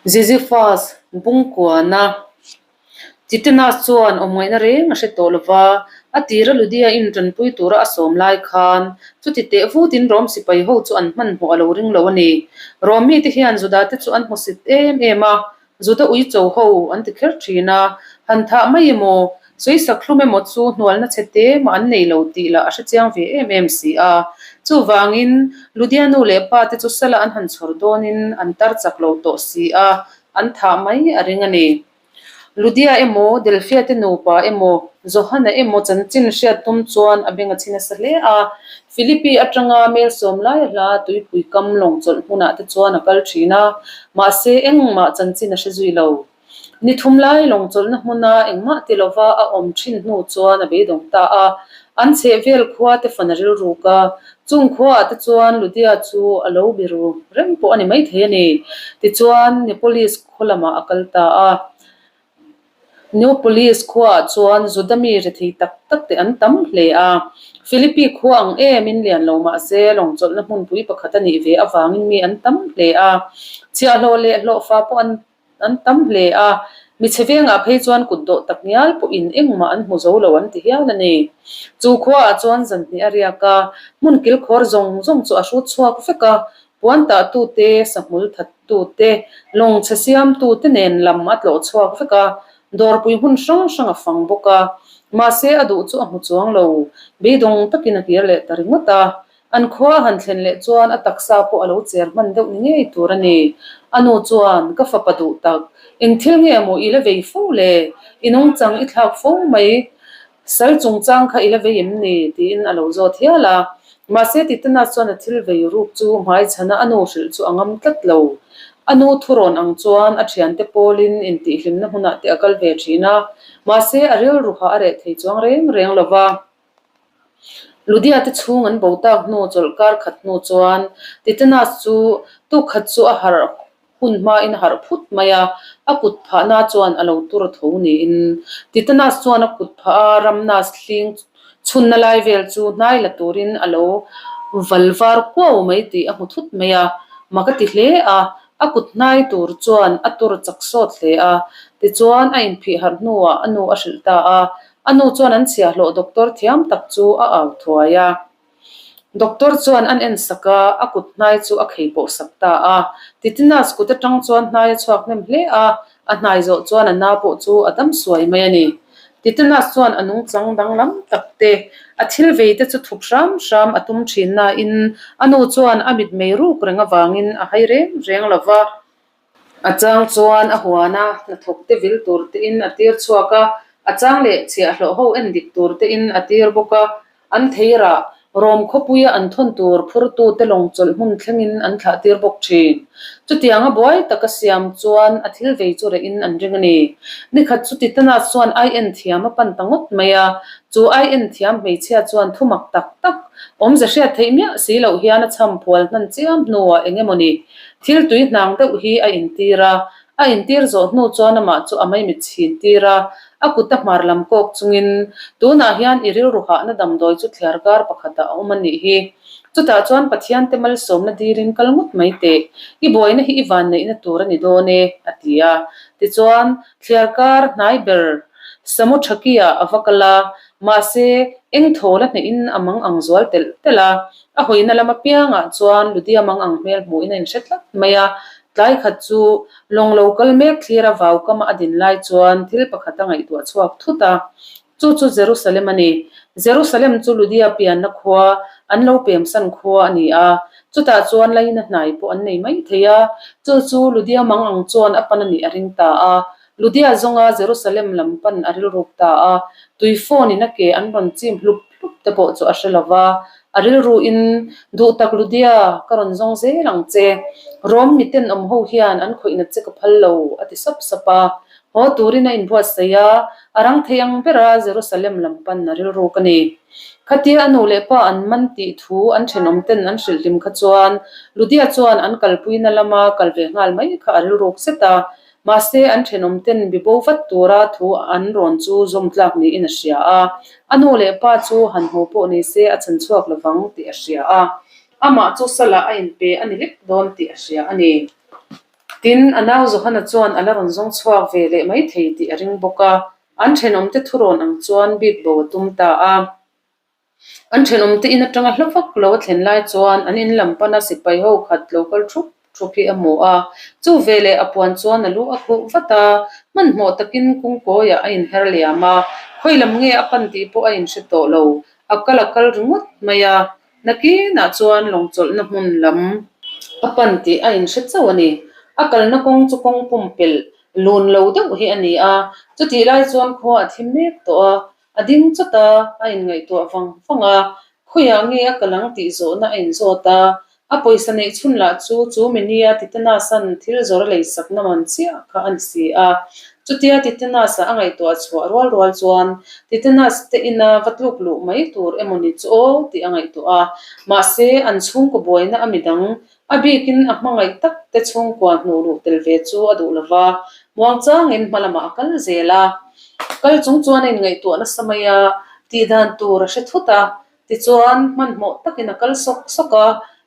Ziziphus Bungkuana Titenas chuan awmngaihna reng a hre tawh lo va, a tira Ludia in tanpui tura a sawm lai khan chuti teh vutin Rom sipai ho chu an hmanhmawh a lo ring lo a ni. Rom mite hian Judate chu an hmusit em em a, Juda uicho ho an ti kher thin a, han thah mai emaw, sawisak hlum emaw chu hnualna chhe te mah an nei lo tih lah a hrechiang ve em em si a. Chuvangin, Ludia nu leh pa te chu sala an han chhawr dawnin an tar chak lo tawh si a, an thah mai a ring a ni. Ludia emaw, Delphia te nupa emaw, Johana emaw chanchin hriat tum chuan a beng a chhi nasa hle a. Philippi atanga mel sawm lai a hla tuipui kam lawng chawlh hmunah te chuan a kal thin a, mahse engmah chanchin a hre zui lo. Ni thum lai lawng chawlhna hmuna engmah ti lova a awm thin hnu chuan a beidawng ta a. An chheh vel khua te fan a rilruk a, chung khuaah te chuan Ludia chu a lo biru reng pawh a ni maithei a ni. Tichuan, Neapolis khaw lamah a kal ta a. Neapolis khuaah chuan Juda mi rethei tak tak te an tam hle a. Philippi khua ang emin lian lo mah se, lawng chawlhna hmunpui pakhat a nih ve avangin mi an tam hle a. Chhiahhlawh leh hlawhfa pawh an an tam hle a. Mi chhe vengah phei chuan kut dawh tak ngial pawhin engmah an hmu zo lo an ti hial a ni. Chu khuaah chuan zan hnih a riak a, hmun kilkhawr zawng zawng chu a hrut chhuak vek a, Puan tahtute, sahmul thattute, lawng chhe siamtute nen lam a tlawh chhuak vek a, dawrpui hmun hrang hrang a fang bawk a. Mahse, a duh chu a hmu chuang lo. Beidawng takin a kir leh ta ringawt a. An khua a han thlen leh chuan a taksa pawh a lo cher hman deuh ni ngei tur a ni. A nu chuan, Ka fapa duh tak, eng thil nge maw i la vei fo le? I nungchang i thlak fo mai. Sal chungchang kha i la vei em ni? tiin a lo zawt hial a. Mahse Titana chuan a thil vei ruk chu hmaichhana a nu hrilh chu a ngam tlat lo. A nu thurawn ang chuan a thiante pawlin intihhlimna hmunah te a kal ve thin a, mahse a rilruha a reh thei chuang reng reng lo va. Ludia te chhung an bo tak hnu chawlhkar khat hnu chuan Titanas chu tuk khat chu a harh Hun hmain a harh phut mai a, a kut phahna chuan a lo tur tho niin Titanas chuan a kut phah a, Ramnas hling chhunna lai vel chu hnai la turin a lo val var kuau mai tih a hmu thut mai a, mak a ti hle a, a kut hnai tur chuan a tur chak sawt hle a, tichuan a inphih harh hnuah a nu a hrilh ta a, a nu chuan an chhiahhlawh doctor thiam tak chu a au thuai a. Doctor chuan an en sak a, a kut hnai chu a khei pawh sak ta a. Titinas kut atang chuan hnai a chhuak hnem hle a, a hnai zawh chuan a na pawh chu a dam suai mai a ni. Titinas chuan a nungchang danglam tak te, a thil vei te chu thup hram hram a tum thin nain a nu chuan a mitmei ruk reng avangin a hai reng reng lo va. A chang chuan a huan a, hnathawk te vil tur tein a tir chhuak a, a chang leh chhiahhlawh ho en dik tur tein a tir bawk a. An theirah Rom khawpuia an thawn tur phurtute lawng chawlh hmun thlengin an thlah tir bawk thin. Chutianga buai taka siam chuan a thil vei chu rehin an ring a ni. Nikhat chu Titanas chuan ai en thiam a pan ta ngawt mai a, chu ai en thiam hmeichhia chuan thu mak tak tak awmze hriat theih miah si loh hian a chham phual hnan chiam hnuah eng emaw ni Thil tui hnang deuh hi a intir a, a intir zawh hnu chuan amah chu a maimit chhin tir a, a kut a hmar lam kawk chungin, Tunah hian i rilru hahna damdawi chu thliar kar pakhatah a awm a nih hi. Chutah chuan Pathiante malsawmna dilin kal ngawt mai teh, i buaina hi i vanneihna tur a ni dawn e, a ti a. Tichuan, thliar kar hnai ber Samuthakia a va kal a, mahse, eng thawl a hnehin a mang ang zual telh telh a, A hawina lam apiangah chuan Ludia mang ang hmel hmuhin a inhre tlat mai a, tlai khat chu lawng lo kal mek thlir a vau kama a din lai chuan thil pakhat a ngaihtuah chhuak thut a, chu chu Jerusalem a ni. Jerusalem chu Ludia pianna khua, an lo pemsan khua a ni a, chutah chuan laina hnai pawh an nei mai thei a, chu chu Ludia mang ang chuan a pan a nih a ring ta a, Ludia zawnga Jerusalem lam pan a rilruk ta a, tui phone in a ke an rawn chim hlup hlup te pawh chu a hre lo va, a rilruin, Duh tak Ludia, ka rawn zawng zel ang che. Rom miten awm ho hian an khawihna che ka phal lo, a ti sap sap a. Haw turin a inbuatsaih a, a rang thei ang bera Jerusalem lam pan a rilruk a ni. Khatia a nu leh pa an man tih thu an thenawm ten an hrilh hlim kha chuan Ludia chuan an kalpuina lama kal ve nghal mai kha a rilruk zet a, Mahse, an thenawmten bibo vat tura thu an rawn chu zawm tlak niin a hria a, a nu leh pa chu han hmu pawh ni se a chhan chhuak lovang tih a hria a, amah chu salah a inpe a ni lek dawn tih a hria a ni. Tin, a nau Johana chuan a la rawn zawng chhuak ve leh mai thei tih a ring bawk a, an thenawmte thurawn ang chuan bik bo a tum ta a. An thenawmte in atanga hla vak lo a thlen lai chuan an in lam pana sipai ho khat lo kal thup thup hi a hmu a. Chu veleh a puan chuan a lu a khuh vat a, hmanhmawh takin kawngkawiah a inher liam a, khawi lam nge a pan tih pawh a inhre tawh lo, a kal a kal ringawt mai a. Nakinah chuan lawng chawlhna hmun lam a pan tih a inhre chauh a ni. A kalna kawng chu kawng pumpelh lun lo deuh hi a ni a, chutih lai chuan khua a thi mek tawh a, A ding chawt a, a inngaihtuah vang vang a, khawiah nge a kal ang tih zawhna a inzawt a, a pawisa neih chhun lah chu chu minia Titanas-a'n thil zawr a leisakna man chiah kha a ni si a. Chutia Titanas-a a ngaihtuah chhuah rual rual chuan Titanas te ina va tluk luh mai tur emaw ni chu aw tih a ngaihtuah a, mahse an chhungkaw buaina a midang A bikin a hmangaih tak te chhungkua hnuh luh tel ve chu a duh lova, muangchangin hma lamah a kal zel a. Kal chung chuan a inngaihtuah nasa mai a, tih dan tur a hre thut a. Tichuan, hmanhmawh takin a kal sawk sawk a,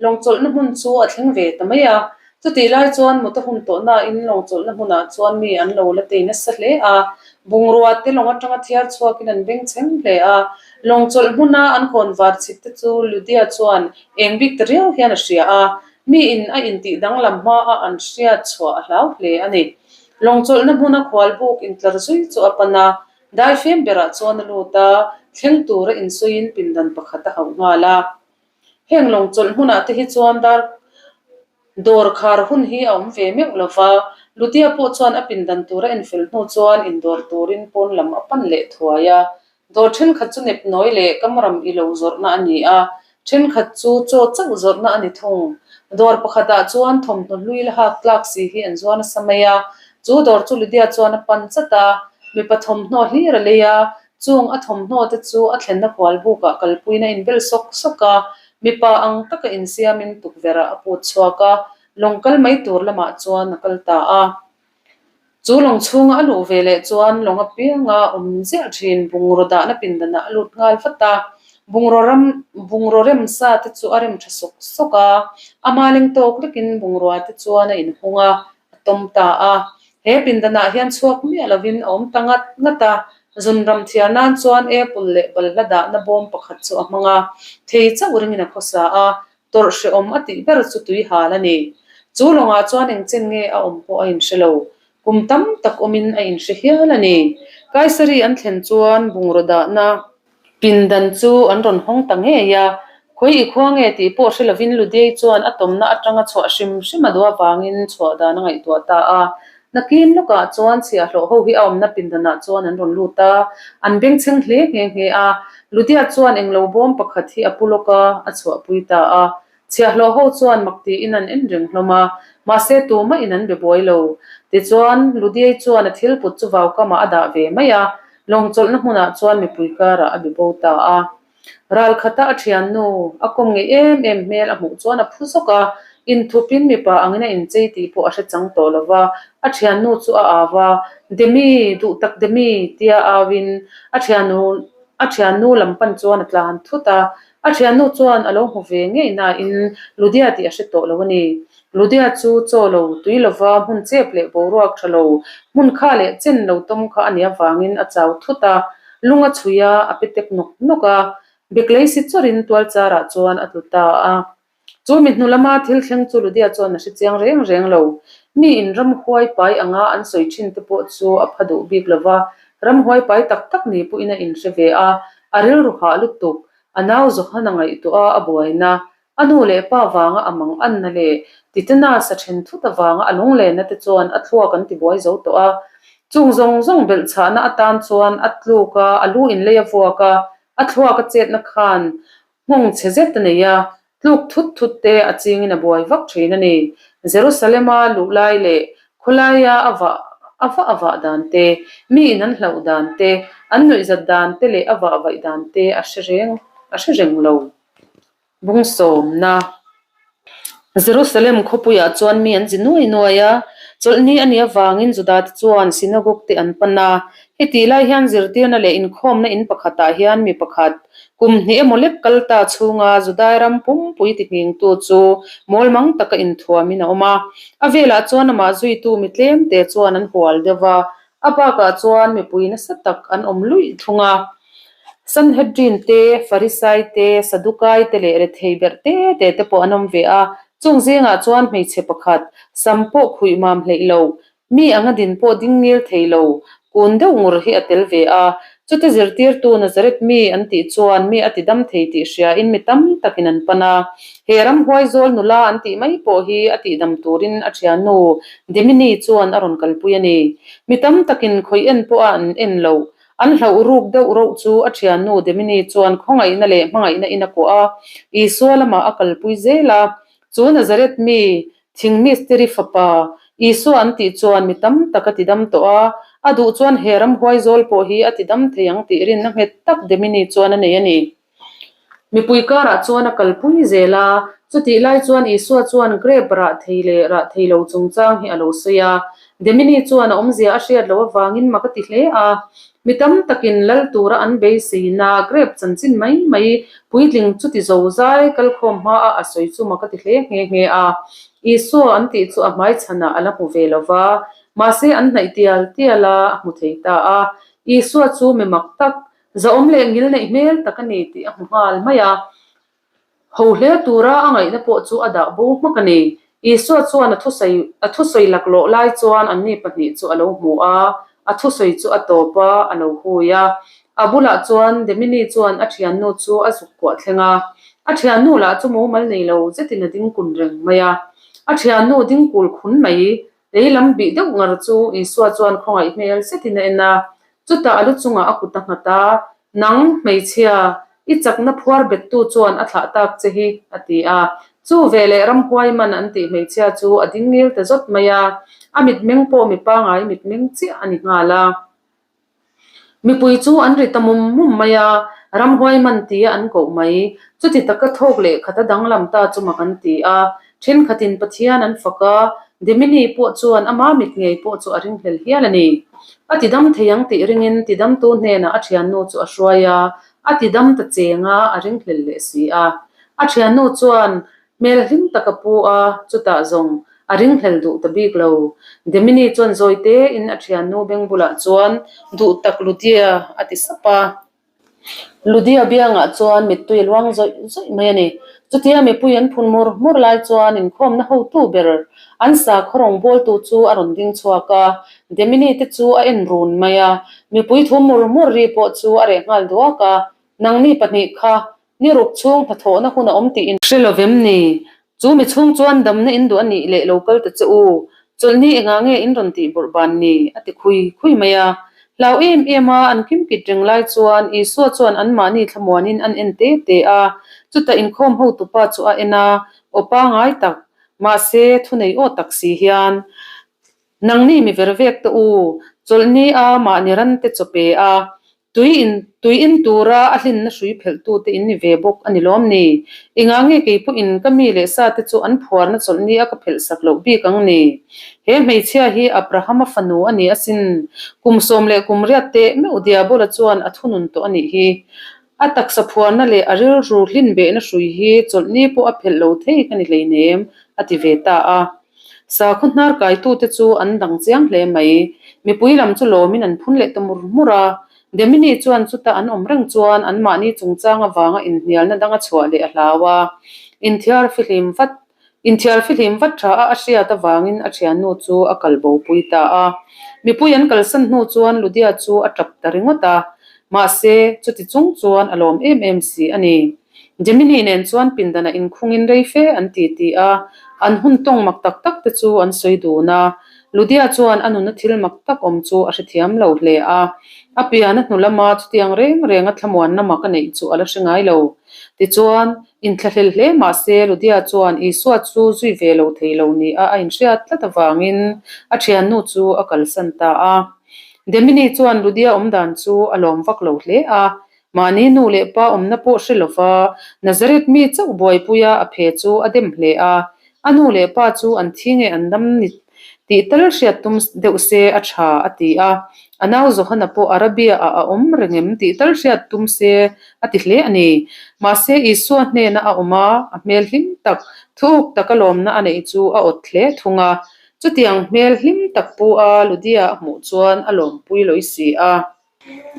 lawngchawlhna hmun chu a thleng ve ta mai a. Chutih lai chuan mut a hun tawh nain lawngchawlhna hmunah chuan mi an lo la tei nasa hle a, bungrua te lawng atanga thiar chhuakin an bengchheng hle a. Lawngchawlh hmuna an kawn var chhit te chu Ludia chuan Eng bik ta riau hian a hria a, mi in a intih danglam hma a an hriat chhuah a hlau hle a ni. Lawngchawlhna hmuna khualbuk intlar zui chu a pan a, daifem berah chuan a lut a, thleng tura insawiin pindan pakhat a hauh nghal a. Heng lawngchawlh hmunah te hi chuan dar dawr khar hun hi a awm ve meuh lo va, Ludia pawh chuan a pindan tura enfel hnu chuan indawr turin pawn lam a pan leh thuai a, Dawr thenkhat chu nepnawi leh kamram i lo zawrhna a ni a, thenkhat chu chaw chauh zawrhna a ni thung. Dawr pakhatah chuan thawmhnaw hlui la hak tlak si hi an zuar nasa mai a, chu dawr chu Lydia chuan a pan chat a, mipa thawmhnaw hlir a lei a, chung a thawmhnaw te chu a thlenna kual bukah kalpuiin a inbel sawk sawk a, mipa ang taka insiamin tukverhah a put chhuak a, lawng kal mai tur lamah chuan a kal ta a. Chu lawng chhunga a luh ve leh chuan lawng apianga awm ziah thin bungraw dahna pindanah a lut nghal vat a, bungraw ram bungraw rem sa te chu a rem tha sawk sawk a, ama leng tawk lekin bungrua te chuan a inhung a, a tawm ta a. He pindanah hian chhuak miah lovin a awm ta ngat ngat a, zun ram thiar nan chuan apple leh balhla dahna bawm pakhat chu a hmang a, thei chauh ringin a khawsa a, Tawrh hrehawm a tih ber chu tui hal a ni. Chu lawngah chuan engchen nge a awm pawh a inhre lo. Kum tam tak awmin a inhre hial a ni. Kaisari an thlen chuan bungraw dahna pindan chu an rawn hawng ta ngei a. Khawi i khua nge tih pawh hre lovin Ludiei chuan a tawmna atanga chhuah hrim hrim a duh avangin chhuah dan a ngaihtuah ta a. Nakin lawkah chuan chhiahhlawh ho hi a awmna pindanah chuan an rawn lut a, an bengchheng hle nghe nghe a. Ludia chuan englo bawm pakhat hi a pu lawk a, a chhuahpui ta a. Chhiahhlawh ho chuan mak tiin an en reng hlawm a, mahse tumah in an be buai lo. Tichuan, Ludiai chuan a thil put chu vaukamah a dah ve mai a, lawngchawlhna hmunah chuan mipui karah a be bo ta a. Ral khata a thiannu, a kawm ngei em em hmel a hmuh chuan a phu zawk a, inthupin mipa angin a inchei tih pawh a hre chang tawh lo va, a thiannu chu a au a, Demi, duh tak Demi, tia auin a thiannu a thiannu lam pan chuan a tlan thut a, a thiannu chuan a lo hmu ve ngei nain Ludia tih a hre tawh lo a ni. Ludia chu chaw lo, tui lova hmun chep leh boruak tha lo, hmun kha leh chen lo tawm kha a nih avangin a chau thut a, lung a chhui a, a pe tek nawk nawk a, Beklei si chawrin tual charah chuan a tlu ta a. Chu mi hnu lama thil thleng chu Ludia chuan a hre chiang reng reng lo. Mi in ramhuai pai anga an sawi thin te pawh chu a pha duh bik lo va, ramhuai pai tak tak ni pawhin a inhre ve a, a rilru hah lutuk, a nau Johana ngaihtuah a a buaina A nu leh pa vanga a mang anna leh Titana sa then thut avanga a lunglenna te chuan a thluak an tibuai zo tawh a. Chung zawng zawng belh chhahna atan chuan a tluk a, a lu inlei a vuak a, a thluak a chetna khan nghawng chhe zet a nei a, tluk thut thut te a chingin a buai vak thin a ni. Jerusalema luh lai leh khawlaia a vah a vah a vah dan te, mi in an hlauh dan te, an nuihzat dan te leh a vah vaih dan te a hre reng a hre reng lo. Bungsawmna. Jerusalem khawpuiah chuan mi an zi nuai nuai a, chawlhni a nih avangin Judate chuan synagogue te an pan a. Hetih lai hian zirtirna leh inkhawmna in pakhatah hian mi pakhat. Kum hnih emaw lek kal ta chhunga Judai ram pumpui tihningtu chu mawlmang taka inthuamin a awm a. A velah chuan amah zuitu mi tlemte chuan an hual deuh va, a bakah chuan mipui nasa tak an awm luih thung a. Sanhedrin te, Farisai te, Sadukai te leh rethei berh te te te pawh an awm ve a. Chung zingah chuan hmeichhe pakhat, sam pawh khuih mam hleih lo, Mi anga din pawh ding ngil thei lo, kun deuh ngur hi a tel ve a. Chute zirtirtu Nazareth mi an tih chuan mi a ti dam thei tih hriain mi tam takin an pan a. He ramhuai zawl nula an tih mai pawh hi a tihdam turin a thiannu Demini chuan a rawn kalpui a ni. Mi tam takin khawih en pawha an en loh, an hlauh ruk deuh roh chu a thiannu Demini chuan khawngaihna leh hmangaihna in a kuah a, Isua lamah a kalpui zel a. Chu Nazareth mi Thing mistiri fapa, Isua an tih chuan mi tam tak a ti dam tawh a, a duh chuan he ramhuai zawl pawh hi a ti dam thei ang tih rinna nghet tak Demini chuan a nei a ni. Mipui karah chuan a kalpui zel a, chutih lai chuan Isua chuan grape rah thei leh rah thei lo chungchang hi a lo sawi a. Demini chuan a awmzia a hriat loh avangin mak a ti hle a, mi tam takin lal tura an beiseina grape chanchin mai mai puitling chuti zo zai kalkhawm hmaah a sawi chu mak a ti hle nghe nghe a. Isua an tih chu a hmaichhanah a la hmu ve lo va, mahse an hnaih tial tial a, a hmu thei ta a. Isua chu mi mak tak, zahawm leh ngil neih hmel tak a ni tih a hmu nghal mai a. Ho hle tura a ngaihna pawh chu a dah bo hmak a ni. Isua chuan a thusawi a thusawi laklawh lai chuan anni pahnih chu a lo hmu a, a thusawi chu a tawp a, a lo hui a. A bulah chuan Demini chuan a thiannu chu a zuk kuah thleng a, a thiannu lah chu mumal nei lo zetin a ding kun reng mai a. A thiannu ding kul khun mai, lei lam bih deuh ngar chu Isua chuan khawngaih hmel zetin a en a, chutah a lu chungah a kut a nghat a, Nang, hmeichhia, i chakna phuar bettu chuan a thlah tak che hi, a ti a. Chu veleh ramhuai man an tih hmeichhia chu a ding ngil ta zawt mai a, a mitmeng pawh mi pangai mitmeng chiah a ni nghal a. Mipui chu an ri ta mum mum mai a, ramhuai man tia an koh mai. Chuti taka thawk leh khat a danglam ta chu mak an ti a, thenkhatin Pathian an fak a, Demini pawh chuan ama mit ngei pawh chu a ringhlel hial a ni. A tidam thei ang tih ringin tidamtu hnenah a thiannu chu a hruai a, a tidam ta cheng a, a ringhlel leh si a. A thiannu chuan hmel hlim tak a pu a, chutah zawng a ringhlel duh ta bik lo. Demini chuan zawi tein a thiannu beng bulah chuan, Duh tak Ludia, a ti sap a. Ludia biangah chuan mittui a luang zawih zawih mai a ni. Chutia mipui an phun mur mur lai chuan inkhawmna hotu ber an sakhaw rawngbawltu chu a rawn ding chhuak a, Demini te chu a en run mai a. Mipui thu mur mur ri pawh chu a reh nghal duak a, Nangni pahnih kha Ni ruk chhung hnathawhna hun a awm tih in hre lovem ni? Chu mi chhung chuan damna in duh a nih leh lo kal ta che u. Chawlhni engah nge in rawn tih bawrh ban ni? a ti khui khui mai a. Hlau em em a an kimkit reng lai chuan Isua chuan anmahni thlamuanin an en te te a. Chutah inkhawm hotupa chu a en a, aw pangai tak, mahse thunei aw tak si hian, Nangni mi ver vek te u, chawlhni a mahni ran te chaw pe a, tui in tui in tura a hlinna hrui phelh tu te in ni ve bawk a ni lawm ni? Engah nge kei pawh in ka mi leh sa te chu an phuarna chawlhni a ka phelh sak loh bik ang ni? He hmeichhia hi Abrahama fanu a ni asin, kum sawm leh kum riat teh meuh Diabola chuan a thunun tawh a nih hi. A taksa phuarna leh a rilru hlin behna hrui hi chawlhni pawh a phelh lo thei ka ni hleinem, a ti ve ta a. Sakhaw hnar kaitute chu an dang chiang hle mai. Mipui lam chu lawmin an phun leh ta mur mur a. Demini chuan chuta an awm reng chuan anmahni chungchang avanga inhnialna danga chhuah leh a hlau a. Inthiar fihlim vat Inthiar fihlim vat tha a a hriat avangin a thiannu chu a kal bopui ta a. Mipui an kalsan hnu chuan Ludia chu a tap ta ringawt a. Mahse, chuti chung chuan a lawm em em si a ni. Gemini nen chuan pindanah inkhungin rei fe an ti ti a, an hun tawng mak tak tak te chu an sawi dun a. Ludia chuan a nuna thil mak tak awm chu a hrethiam lo hle a. A pian a hnu lama chutiang reng renga thlamuanna mak a neih chu a la hre ngai lo. Tichuan, inthlahlel hle mah se Ludia chuan Isua chu zui ve lo thei lo nia a inhriat tlat avangin a thiannu chu a kalsan ta a. Gemini chuan Ludia awmdan chu a lawm vak lo hle a. Mahni nu leh pa awmna pawh hre lova Nazareth mi chauh buaipuia a phe chu a dem hle a. A nu leh pa chu an thi nge an dam ni? Tih tal hriat tum deuh se a tha, a ti a. A nau Johana pawh Arabia-ah a awm reng em tih tal hriat tum se a ti hle a ni. Mahse, Isua hnena a awm a, a hmel hlim tak, thuk taka lawmna a neih chu a awt hle thung a. Chutiang hmel hlim tak pu a Ludia a hmuh chuan a lawmpui lawi si a.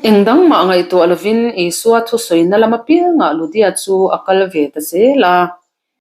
Eng dang mah ngaihtuah lovin Isua thusawina lam apiangah Ludia chu a kal ve ta zel a.